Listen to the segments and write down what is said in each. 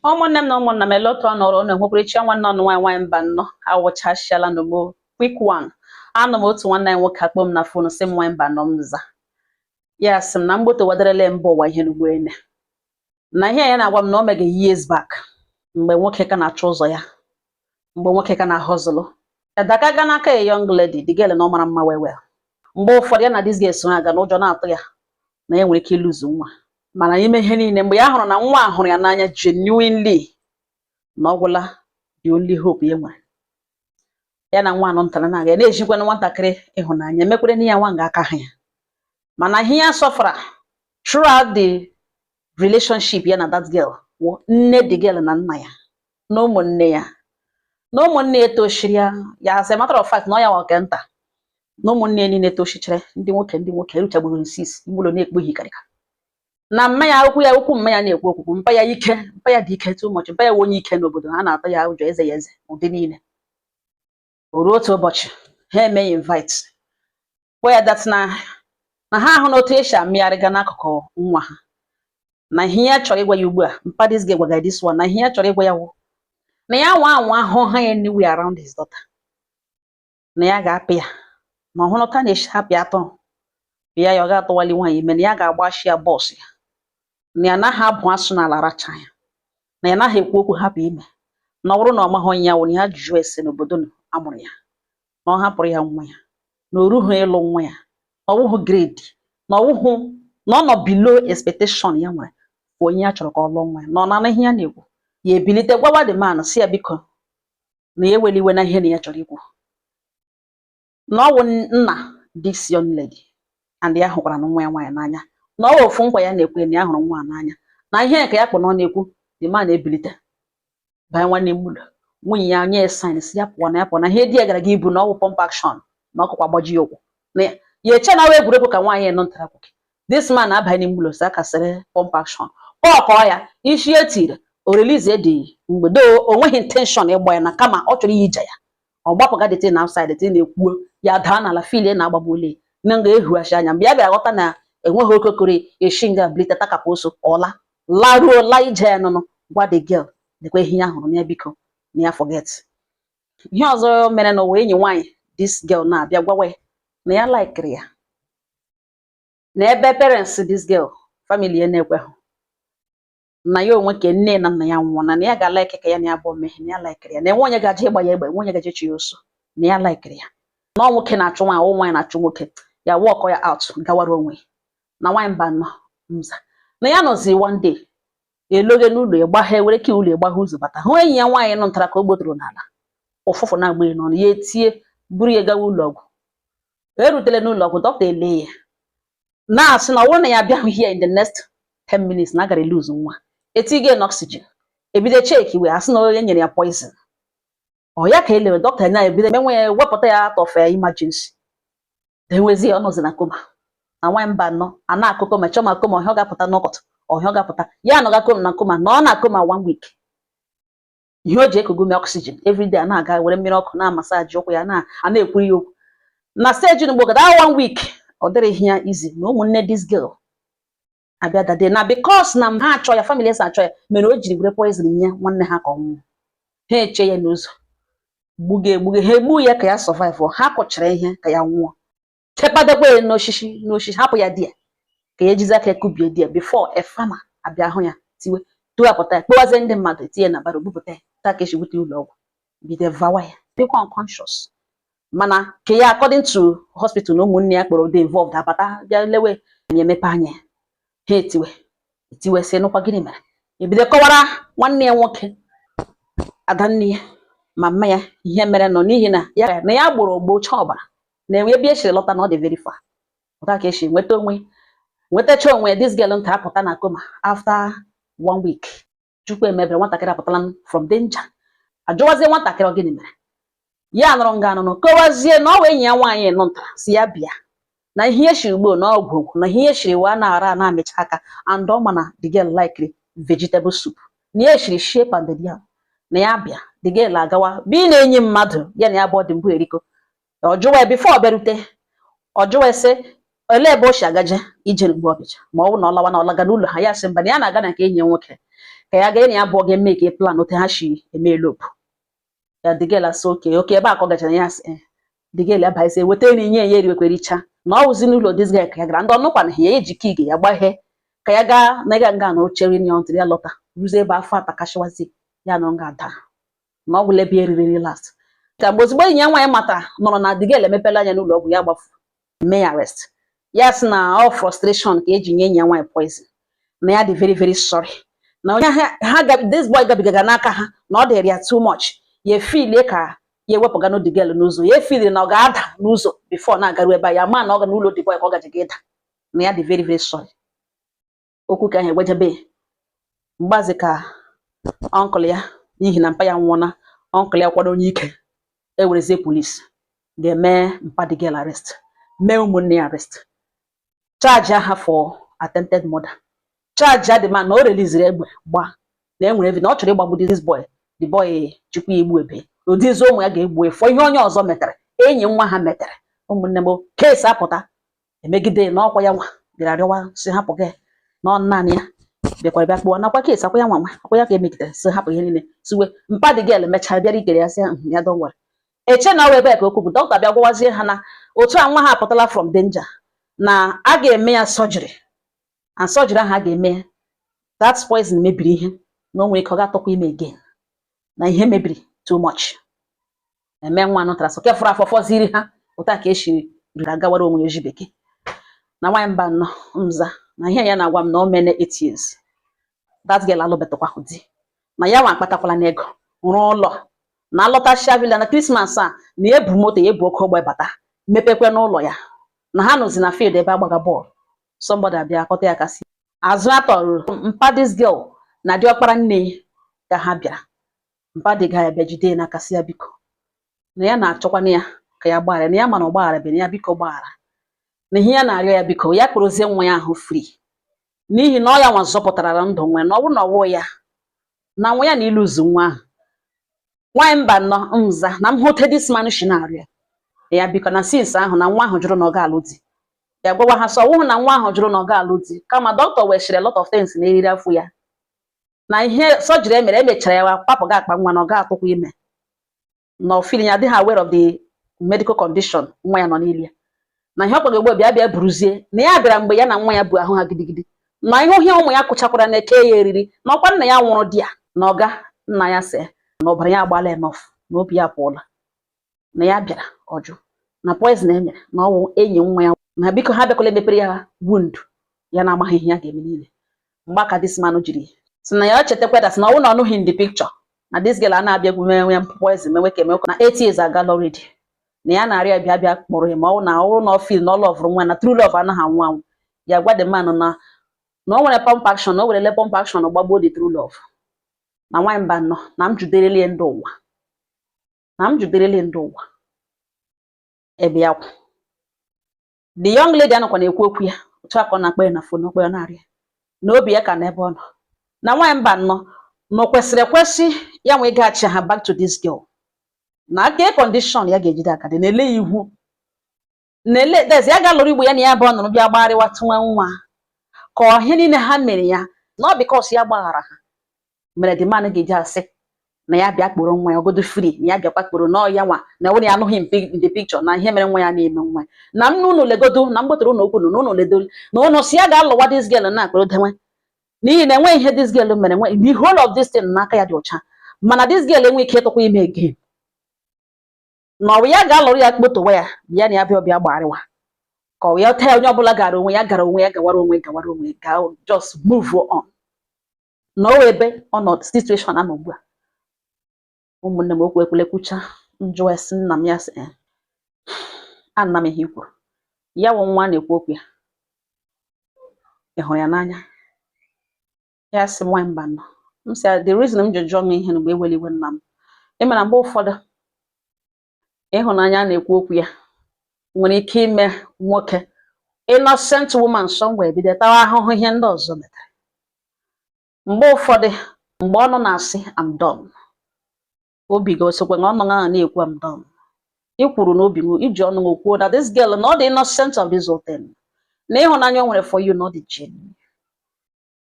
Ụmụnne m na ụmụnna m, ele otu ọ nọrọ unu enwekwara nwanne ọnụ nwaanyị nwaanyị mba nnọọ awụchasịala n'ugbo. Quick one, anụ m otu nwanne anyị nwoke akpọ m na phone, sị m, "Nwaanyị mba nọ." M za ya, sị m na mgboto wadarele mba ụwa ihe n'ugbo ene na ihe ya na-agwa m na o mege years back, mgbe nwoke ka na-achọ ụzọ ya, mgbe nwoke ka na-ahọzụlụ adaka ga n'aka a young lady. The girl na ọ mara mma well well. Mgbe ụfọdụ ya na this girl so aga na ụjọ na-atụ ya na ya nwere ike ịlụzu nwa, mana ime ihe niile, mgbe ya hụrụ na nwa a hụrụ ya n'anya genuinely, na ọ gwụla the only hope ya nwere. Ya na nwa anọ ntara na-aga, ya na-ejikwana nwatakịrị ịhụnanya emekwere na ya nwa nga aka ha ya. Mana ihe ya sọfara throughout the relationship ya na that girl wụ nne the girl na nna ya na ụmụnne ya na ụmụnne ya toshiri ya. Ya, as a matter of fact, na ọ ya nwa nke nta na ụmụnne ya niile toshichara ndị nwoke, ndị nwoke eruchagburu nsis ime ụlọ na-ekpoghi karịka na mma ya okwu ya okwu mma ya na-ekwu okwukwu mpa ya ike, mpa ya dị ike too much, mpa ya wụ onye ike n'obodo ha, na-atọ ya ụjọ, eze ya eze ụdị niile. O ruo otu ụbọchị, ha eme ya invite, gwa ya that na ha ahụ na otu esi amịgharịga n'akụkụ nwa ha, na ihe ya chọrọ ịgwa ya ugbu a, mpa this girl gwaga this one, na ihe ya chọrọ ịgwa ya wụ na ya nwa anwa ahụ ha ya anywhere around his daughter, na ya ga-apị ya, na ọhụrụ ta na-esi hapụ ya atụrụ pịa ya, ọ ga-atụwali nwaanyị ime, na ya ga-agbashi ya bọs ya, na ya anaghị abụ asụ n'ala racha ya, na ya anaghị ekwu okwu hapụ ime, na ọ bụrụ na ọ maghị onye ya wụ, na ya jụọ ese n'obodo na amụrụ ya, na ọ hapụrụ ya nwa ya, na o rughị ịlụ nwa ya, na ọ wụghị grade, na ọ wụghụ, na ọ nọ below expectation ya nwere bụ onye ya chọrọ ka ọ lụọ nwa ya, na ọ nana ihe ya na-ekwu. Ya ebilite gwawa the man, si ya biko, na ya ewela iwe na ihe na ya chọrọ ikwu, na ọ wụ nna this young lady and ya hụkwara na nwa ya nwaanyị n'anya, na ọ wụ ofu nkwa ya na-ekwe na ya hụrụ nwa a n'anya, na ihe ka ya kpọ na ọ na-ekwu. The man ebilite banye nwanne m ụlọ nwunye ya, nye ya sign, si ya pụọ, na ya pụọ, na ihe di ya gara ga ibu na ọ wụ pump action, na ọkụkwa gbaji ya ụkwụ, na ya ya eche na ọ egwuregwu ka nwaanyị nọ ntara kwuke. This man abanye n'ime ụlọ, si akasịrị pump action kọkọọ ya isi etiri o release dị mgbe do o nweghị intention ịgba ya, na kama ọ chọrọ ije ya, ọ gbapụga the thing outside. The thing na-ekwuo ya daa n'ala, filie na agbagbuole na nga ehughachi anya. Mgbe ya bịara ghọta na enweghị okokoro eshi nga bilite takapụ oso ọla laruo la ije ya nụnụ, gwa the girl lekwa ihe ya hụrụ na ya biko, na ya forget ihe ọzọ mere n'ụwa. Enyi nwaanyị this girl na-abịa gwawa ya na ya likiri ya, na ebe parents this girl, family ya na-ekweghị na ya onwe ke nne na nna ya nwụọ, na ya ga-alike ka ya na ya bụ mmehie, na ya likiri ya, na enwe onye gaje ịgba ya egbe, enwe onye gaje chi ya oso, na ya likiri ya, na ọ nwoke na-achụ nwaanyị, ọ nwaanyị na-achụ nwoke, ya walk ya out gawara onwe. Na nwaanyị mba nọ mza na ya nọzi one day eloge n'ụlọ ya, gbaghe were ke ụlọ ya, gbaghe ụzọ bata, hụ enyi ya nwaanyị nọ ntara ka o gbotoro n'ala, ụfụfụ na-agba ya n'ọnụ. Ya etie buru ya gawa ụlọ ọgwụ. Erutele n'ụlọ ọgwụ, dọkịta ele ya na-asị na ọ bụrụ na ya abịaghị here in the next 10 minutes, na agara lose nwa. Etige na oxygen, ebido check wee asị na onye nyere ya poison, ọ ya ka elewe. Dọkịta na-ebido menwe ya, wepụta ya out of emergency, enwezi ya ọnọzi na coma. Na nwaanyị mba nọ a na-akụ coma, chọma coma, ọhịa ọ ga-apụta n'ụkọtụ, ọhịa ọ ga-apụta. Ya anọga coma na coma, na ọ na coma one week. Ihe o ji ekugu ume oxygen everyday, a na-aga were mmiri ọkụ na-amasaji ụkwụ ya, na a na-ekwuri ya okwu na stage mgbe that one week ọ dịrị ihe ya easy. Na ụmụnne this girl abịa dade na because na ha achọ ya, family esi achọ ya, mere o jiri were poison nye nwanne ha ka ọ nwụọ. Ha eche ya n'ụzọ gbuge egbuge, ha egbu ya ka ya survive. Ha kụchara ihe ka ya nwụọ, chepadekwa ya n'osisi n'osisi, hapụ ya di ya ka ya ejizi aka ekubie di ya before a farmer abịa hụ ya, tiwe tụghapụta ya, kpọwazie ndị mmadụ, tinye na barrow, bupụta ya. Taa ka esi bute ụlọ ọgwụ, bido vawa ya, dịkwa unconscious, mana ke ya according to hospital na ụmụnne ya kpọrọ dị involved abata bịa lewe ya, emepe anya ya, ha etiwe etiwe, sị nụkwa gịnị mere. Ebido kọwara nwanne ya nwoke, adanne ya, ma mma ya ihe mere nọ, n'ihi na ya na ya gboro gbochaa ọbara na enwe ebe esiri lọta na ọ dị very far. Pụta ka esi nweta onwe, nwetacha onwe. This girl nta apụta na coma after one week. Chukwu emebere, nwatakịrị apụtala from danger. Ajụwazie nwatakịrị ọ gịnị mere ya nụrụ nga anụnụ, kọwazie na ọ wụ enyi ya nwaanyị nọ ntara si ya bịa, na ihe eshiri ugbo na ọgwụ ogwu, na ihe eshiri wa na-ara na-amịcha aka, and ọ ma na the girl like vegetable soup, na ya eshiri shie pounded yam, na ya bịa. The girl agawa bi na-enyi mmadụ ya na ya bụ ọ dị mbụ eriko. Ọ jụwa ya before ọ bịarute, ọ jụwa sị olee ebe o si agaje ije mgbe ọ bịacha, ma ọ bụ na ọ lawa, na ọ laga n'ụlọ ha. Ya sị mba, na ya na-aga na nke enyi ya nwoke. Ka ya gaa na ya abụọ ga-eme ka plan otu ha si eme elope ya. The girl asị, Okay, ebe a ka ọ gachara." Ya sị, the girl abaghịzi weta nri nye ya, eriwekwericha na ọ wụzi n'ụlọ this guy ka ya gara. Ndị ọnụkwana ya eji key ya gbaghe ka ya gaa na ịga nga na ochere ya ntị ya lọta, ruzie ebe afọ atakashiwazi ya na ọ ga-ada na ọ gwụla ebe eriri last. Ka mgbe ozugbo enyi ya nwaanyị matara nọrọ na the girl emepela anya n'ụlọ ọgwụ, ya gbafu mee ya arrest. Ya sị na ọ frustration ka eji nye enyi ya nwaanyị poison, na ya dị very very sorry na onye ha this boy gabigaga n'aka ha, na ọ dịrị ya too much. Ya efilie ka ya ewepụga no the girl n'ụzọ, ya efili na ọ ga-ada n'ụzọ before na-agaru ebe a, ya ma na ọ ga n'ụlọ the boy ka ọ gaji ga ịda, na ya dị very very sorry. Okwu ka ahụ egwejebe mgbazi ka uncle ya, n'ihi na mpa ya nwụọna. Uncle ya kwado onye ike ewerezie police ga-eme mpa the girl arrest, mee ụmụnne ya arrest, charge ha for attempted murder, charge the man na o reliziri egbe gbaa, na enwere evidence na ọ chọrọ ịgbagbu this boy. The boy chukwu ya egbu ebe ụdịzi ụmụ ya ga-egbu efọ ihe onye ọzọ metere, enyi nwa ha metere. Ụmụnne m, case apụta emegide na ọkwa ya nwa bịara rịọwa si hapụ gị, na ọ naanị ya bịakwara bịa kpụọ nakwa case akwa ya nwa nwa akwa ya ka emegidere, si hapụ ihe niile siwe. Mpa the girl mechara bịara ikere ya, sị ya, ya don't worry." Eche na ọ ebe ka okwu bụ dọkịta bịa gwawazie ha na otu a nwa ha apụtala from danger, na a ga-eme ya surgery, and surgery ahụ a ga-eme, that poison mebiri ihe, na o nwere ike ọ ga-atọkwa ime again, na ihe mebiri too much. Eme nwa nụtara so kefụrụ afọ fọziri ha ụta ka esi riri agawara onwe ya oji bekee. Na nwaanyị mba nnọọ nza na ihe ya na-agwa m na o mene 8 years that girl alụbetakwa di, na ya nwa akpatakwala n'ego rụọ ụlọ na alọtachia villa na Christmas a, na ebu moto ya ebu oke ogbe bata mepekwe n'ụlọ ya, na ha nọzi na field ebe agbaga bọọlụ. Somebody abịa akọta ya kasị azụ atọrọ mpa this girl na diọkpara nne ya ka ha bịara. Mpa dị ga ya bịa jide ya n'aka, sị ya biko, na ya na-achọkwana ya ka ya gbaghara, na ya mana ọ gbagharabeghị ya, biko gbaghara, na ihe ya na-arịọ ya, biko ya kpụrụzie nwa ya ahụ free, n'ihi na ọ ya nwa zọpụtara ndụ nwa ya, na ọ bụrụ na ọ wụ ya na nwa ya na iluzu nwa ahụ. Nwaanyị mba nọ nza na m hụte this man shi na-arịọ ya biko, na since ahụ na nwa ahụ jụrụ na ọ ga-alụ di. Ya gwawa ha sọ ọwụhụ na nwa ahụ jụrụ na ọ ga-alụ di, kama dọkịta wechiri a lot of things na eriri afọ ya, na ihe surgery emere emechara ya kwapụga akpa nwa, na ọ ga-atụkwa ime, na feeling ya adịghị aware of the medical condition nwa ya nọ n'ili ya, na ihe ọ kpọga ugbo bịa bịa buruzie na ya bịara mgbe ya na nwa ya bụ ahụ ha gidigidi, na ihe ohie ụmụ ya kụchakwara na-eke ya eriri, na ọkwa nna ya nwụrụ di ya, na ọga nna ya sị na ọbara ya agbala enough, na obi ya pụọla, na ya bịara ọjụ na poison emere na ọwụ enyi nwa ya, na biko ha bịakwala emepere ya wound ya na-amaghị ihe ya ga-eme niile. Mgbe aka this man jiri si na ya chetakwa that na ọwụ na ọ nụghị in the picture, na this girl a na-abịa egwu mewe ya poison mewe ka emewe na 8 years agala already, na ya na-arịọ ya bịa bịa kpọrọ ya, ma ọ na ọwụ na ọ feel na ọ lọvụrụ nwa, na true love anaghị anwụ anwụ. Ya gwa the man na o nwere pump action, na o werele pump action gbagbuo the true love. Na nwaanyị mba nọ na m juderele ndị ụwa, na m juderele ndị ụwa ebe ya kwụ. The young lady anọkwa na-ekwu okwu ya otu a ka ọ na-akpọ ya na phone, ọkpọ ya na-arịa na obi ya ka n'ebe ọ nọ. Na nwaanyị mba nọ na o kwesịrị ekwesị ya nwe ịgaghachi ha back to this girl, na aka condition ya ga-ejide aka dị na-ele ya ihu na-ele des ya ga-alụrụ igbo ya na ya abụọ nọrọ bịa gbagharịwa tụnwa nwa ka ọhịa niile ha mere ya, na ọ because ya gbaghara ha mere the man ga-eji asị na ya bịa kpọrọ nwa ya ogodo free, na ya bịakwa kpọrọ na ọ ya nwa na ọ ya anụghị in the picture, na ihe mere nwa ya na-eme nwa ya, na m n'ụlọ legodo na m gbotere ụlọ okwu na ụlọ ledo na ụlọ si ya ga-alụwa this girl na akpọrọ dewe, n'ihi na enweghị ihe this girl mere nwe the whole of this thing n'aka ya dị ọcha, mana this girl enweghị ike ịtụkwa ime again, na ọ bụ ya ga-alụrụ ya kpotowa ya bịa na ya bịa ọbịa gbagharịwa ka ọ ya taa. Onye ọbụla gara onwe ya, gara onwe ya, gawara onwe, gawara onwe, ga just move on na o ebe ọnọdụ situation anọ ugbu a. Ụmụnne m, okwu ekwule kwucha njụ esi nna m, ya sị, "Eh, ana m ihe i kwuru ya wụ nwa na-ekwu okwu ya, ị hụrụ ya n'anya?" Ya sị m, "Nwaanyị mba nọ." M sị ya, the reason m ji jụọ m ihe mgbe eweli iwe nna m, ị mara mgbe ụfọdụ ịhụnanya a na-ekwu okwu ya nwere ike ime nwoke innocent woman somewhere bido tawa ahụhụ ihe ndị ọzọ metere. Mgbe ụfọdụ mgbe ọnụ na-asị, "I'm done," obi gị osokwe na ọnụ ahụ na-ekwu, "I'm done." Ị kwuru n'obi m, iji ọnụ m kwuo na this girl na ọ dị innocent of this whole thing, na ịhụnanya o nwere for you na ọ dị genuine.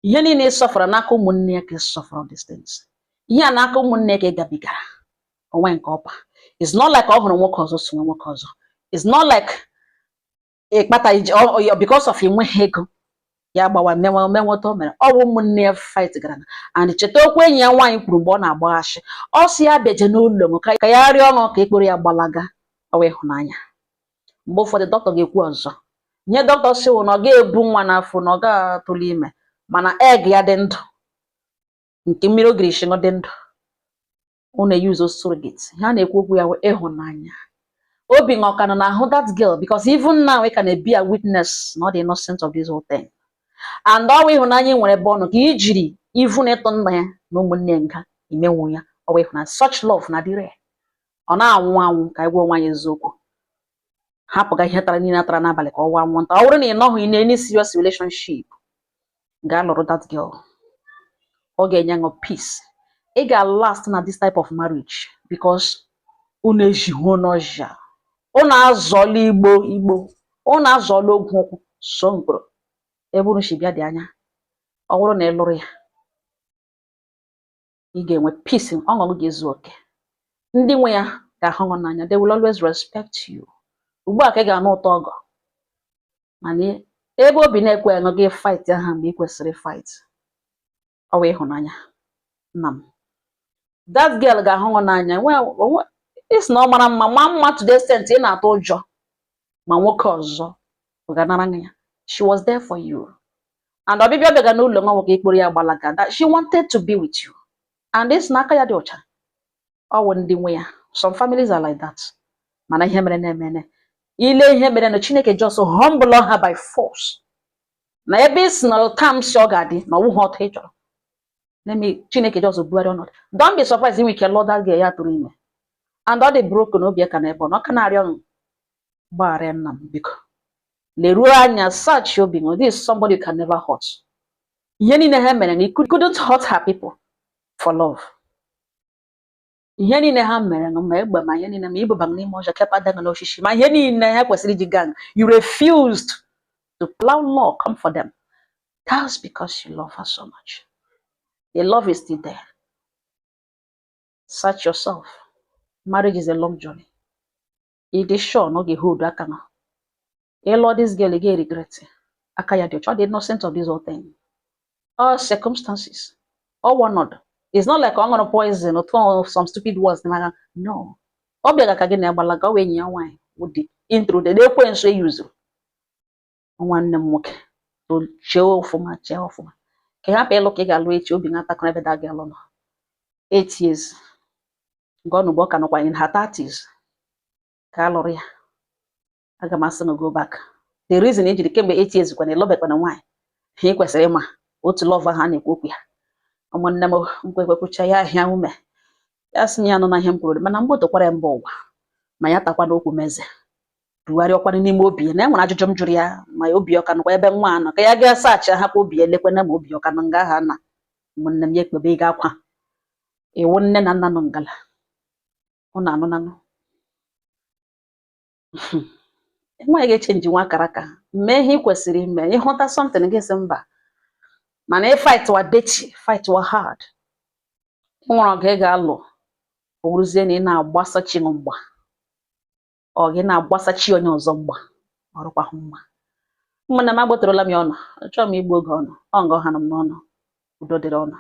Ihe niile ị sọfara n'aka ụmụnne ya ka ị sọfara these things. Ihe a n'aka ụmụnne ya ka ị gabigara onwe nke ọpa. It's not like ọ hụrụ nwoke ọzọ so nwe nwoke ọzọ. It's not like ịkpata iji because of enweghị ego ya gbawa menwe menweta o mere. Ọ bụ ụmụnne ya fight gara na. And cheta okwu enyi ya nwaanyị kwuru mgbe ọ na-agbaghachi. Ọ sị ya bịaje n'ụlọ m ka ya rịọ ọṅụ ka ekporo ya gbalaga. Ọ wụ ịhụnanya. Mgbe ụfọdụ dọkịta ga-ekwu ọzọ, ihe dọkịta sị wụ na ọ ga-ebu nwa n'afọ, na ọ ga-atụli ime, mana egg ya dị ndụ, nke mmiri ogiri shingụ dị ndụ. Unu use surrogate. Ha na-ekwu okwu ya wụ ịhụnanya. Obi ṅọ ka nọ n'ahụ that girl, because even now we can be a witness na ọ dị innocent of this whole thing. And ọ wụ ịhụnanya ị nwere ebe ọ nọ ka i jiri even ịtụ nna ya na ụmụnne ya nga imenwu ya. Ọ wụ ịhụnanya. Such love na adịrị, ọ na-anwụ anwụ. Ka anyị gwa onwe anyị eziokwu, hapụga ihe tara niile atara n'abalị ka ọ waa anwụnta. Ọ bụrụ na ị nọghị in any serious relationship, gaa lụrụ that girl. Ọ ga-enye ṅụ peace. Ị ga-last na this type of marriage because unu ejighị n'ọja, unu azọla igbo igbo, unu azọla ogwu ụkwụ so mkpụrụ ebe unu si bịa dị anya. Ọ bụrụ na ị lụrụ ya, ị ga-enwe peace, ọṅụ gị ga-ezu oke. Ndị nwe ya ga-ahụ gị n'anya. They will always respect you. Ugbu a ka ị ga-anụ ụtọ ọgọ, mana ebe obi na-ekwe aṅụ gị fight ha mgbe ị kwesịrị fight. Ọ wụ ịhụnanya, nna m. That girl ga-ahụ gị n'anya. Isi na ọ mara mma, ma mma to the extent ị na-atụ ụjọ ma nwoke ọzọ ọ ga-anara ya. She was there for you, and ọbịbịa bịaga n'ụlọ nwa nwoke ikporo ya gbalaga, that she wanted to be with you. And this n'aka ya dị ọcha. Ọ wụ ndị nwe ya. Some families are like that. Mana ihe mere na-emene ile ihe mere na Chineke just humble ha by force na ebe ị si na tam si ọ ga-adị na ọwụghị ọtọ ị chọrọ. Let me Chineke just bugharị ọnọdụ. Don't be surprised inwe ike lụọ that girl, ya tụrụ ime, and ọ dị broken. Obi ya ka na ebe ọ nọ, ọ ka na-arịọ m gbaghara ya. Nna m, biko leruo anya, search obi gị. This is somebody you can never hurt. Ihe niile ha mere na you couldn't hurt her people for love. Ihe niile ha mere nụ, ma egbe, ma ihe niile, ma ibuba n'ime ọhịa kepa daga n'osisi, ma ihe niile ha kwesịrị iji gang, you refused to allow law come for them. That's because you love her so much. The love is still there. Search yourself. Marriage is a long journey. Ị dị sure na ọ ga-hold aka na ịlụọ this girl, ị ga-regret. Aka ya dị ọcha. Ọ dị innocent of this whole thing. All circumstances, all ọnọdụ. It's not like ọ ṅụrụ poison or throw some stupid words n'agha. No, ọ bịara ka gị na-agbalaga. Ọ wee enyi ya nwaanyị wụ the intruder na ekwensu eyuzuru. Nwanne m nwoke, to chee ọfụma, chee ọfụma, ka ị hapụ ịlụ ka ị ga-alụ echi obi na-atakọrọ ebe da ga-alụ nọ. 8 years nke ọ nọ ugbu, ọ ka nọkwa in her 30s ka a lụrụ ya. Aga m asị na go back. The reason ejiri kemgbe 8 years kwana ịlụbekwana nwaanyị, ha ị kwesịrị ịma otu love ahụ a na-ekwu okwu ya. Ụmụnne m, nkwekwekwucha ya ahịa ume ya sị na ya nọ na ihe m kwuru, mana mgbe tokwara ya mba ụwa ma ya takwa n'okwu meze bugharịa ọkwanụ n'ime obi ya na e nwere ajụjụ m jụrụ ya, ma obi ọka nọkwa ebe nwa a nọ, ka ya gaa saachị hapụ obi ya elekwana ma obi ọka nọ nga aha na. Ụmụnne m, ya ekpebe ịga akwa iwu nne na nna nọ ngala ụnụ anụnanụ. Nwaanyị ga-echange nwa akara aka mee ihe ị kwesịrị ime. Ịhụta something gị sị mba, mana ị fight wa dirty, fight wa hard. Ị nwere ọgụ ị ga-alụ, ọ bụrụzie na ị na-agbasa chi mgba, ọ gị na-agbasa chi onye ọzọ mgba, ọrụkwahụ mma. Ụmụnne m, agbotorola m ya ọnụ. Achọghị m igbu oge ọnụ ọ nga ọ ha nọ m n'ọnụ. Udo dịrị ọnụ.